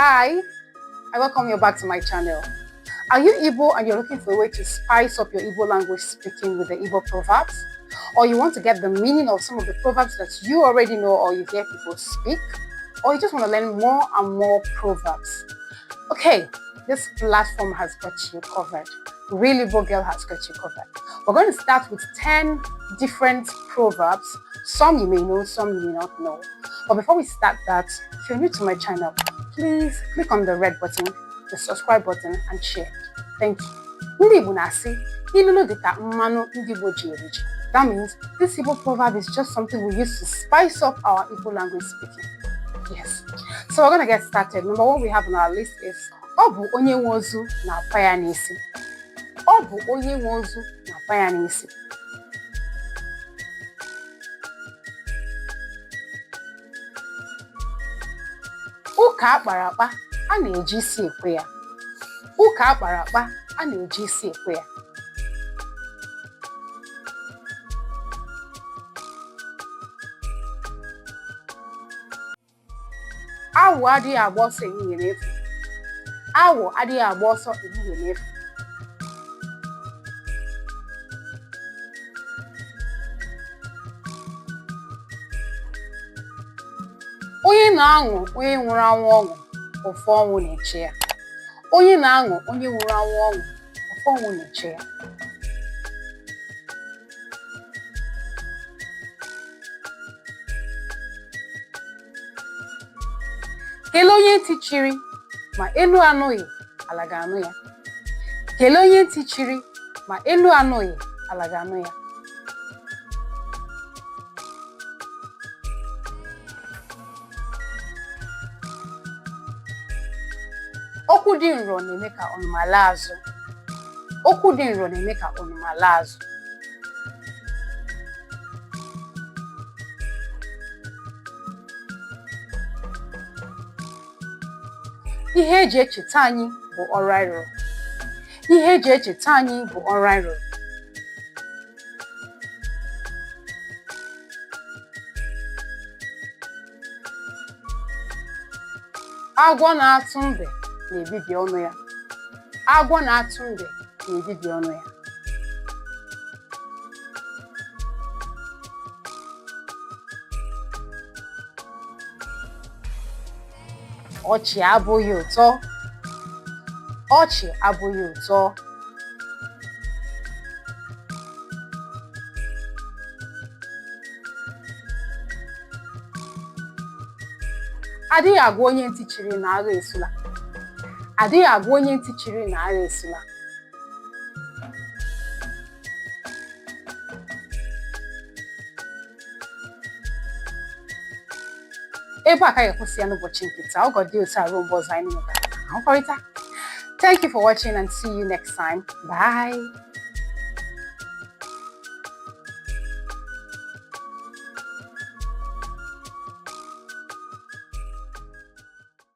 Hi, I welcome you back to my channel. Are you Igbo and you're looking for a way to spice up your Igbo language speaking with the Igbo proverbs? Or you want to get the meaning of some of the proverbs that you already know or you hear people speak? Or you just want to learn more and more proverbs? Okay, this platform has got you covered. Real Igbo Girl has got you covered. We're going to start with 10 different proverbs. Some you may know, some you may not know. But before we start that, if you're new to my channel, please click on the red button, the subscribe button, and share. Thank you. Ndị Igbo na-asị, ilulu dị ka mmanụ ndị Igbo ji eri ji. That means this Igbo proverb is just something we use to spice up our Igbo language speaking. Yes. So we're going to get started. Number one we have on our list is Ọ bụ onye nwe ozu na-akwa ya n'isi. Ọ bụ onye nwe ozu na-akwa ya n'isi. Ụka akpara akpa a na-eji isi ekwe ya. Ụka akpara akpa a na-eji isi ekwe ya. Awọ adịghị agba ọsọ ehihie n'efu. Awọ adịghị agba ọsọ ehihie n'efu. Onye na-aṅụ onye nwụrụ anwụ ọṅụ, ụfụ ọnwụ na-eche ya. Onye na-aṅụ onye nwụrụ anwụ ọṅụ, ụfụ ọnwụ na-eche ya. Kelee onye ntị chiri ma elu anụghị ala ga-anụ ya. Kelee onye ntị chiri ma elu anụghị ala ga-anụ ya. Okwu dị nro na-eme ka ọnụma laa azụ. Okwu dị nro na-eme ka ọnụma laa azụ. Ihe eji echeta anyị bụ ọrụ anyị rụrụ. Ihe eji echeta anyị bụ ọrụ anyị rụrụ. Agwọ na-atụ mbe na-ebibi ọnụ ya. Agwọ na-atụ mbe na-ebibi ọnụ ya. Ọchị abụghị ụtọ. Ọchị abụghị ụtọ. Adịghị agwa onye ntị chiri na agha esula. Adịghị agwa onye ntị chiri na agha esula. Ebe a ka anyị ga-akwụsị ya n'ụbọchị nke taa. Ọ ga-adị otu a ruo mgbe ọzọ anyị ga-ahụkọrịta. Thank you for watching and see you next time. Bye.